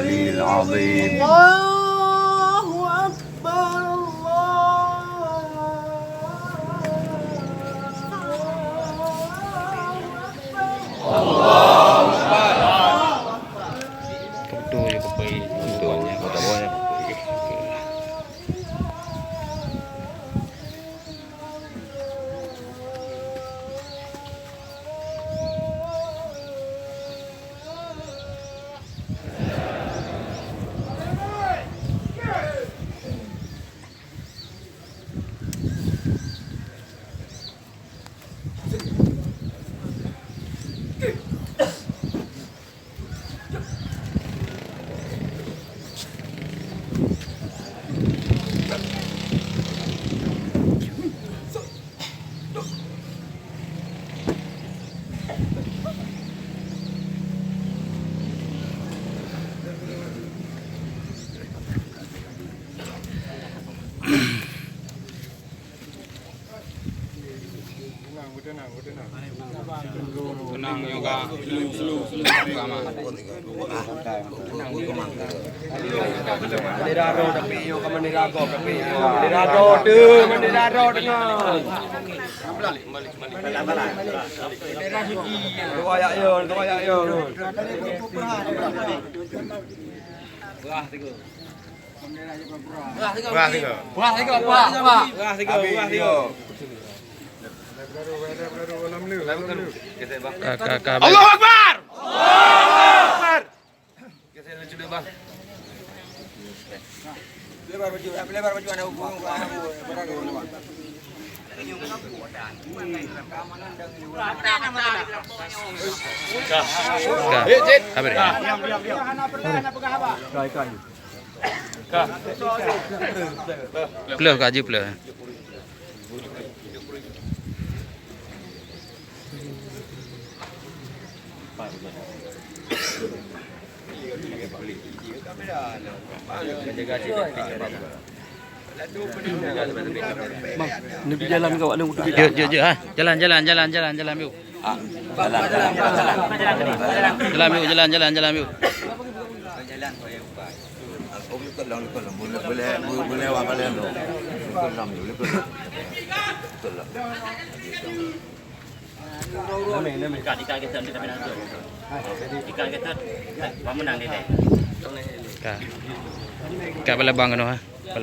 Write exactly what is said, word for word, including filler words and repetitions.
العظيم. الله أكبر. Tenang, yoga. Slow, slow, slow. Bendera roh tapi nyoe ka bendera gob tapi nyoe. Bendera roh tu, bendera roh tengah. Bendera suci. Tengok ayat yo, tengok ayat yo. Wah, tiga. Wah, tiga. Wah, tiga. Wah, tiga. Wah, tiga. Wah, tiga. Wah, tiga. Ka, ka, ka. Allahu Akbar! Allahu Akbar! Ka. Habis. Pleuh ka, jeuet pleuh. Bang, ni di jalan kau, ada motor. Jeuet, jeuet, jeuet, ha. Jalan, jalan, jalan, jalan, jalan, yuk. Jalan, yuk, jalan, jalan, jalan, yuk. Ka. Ka bala bang keunoe, ha.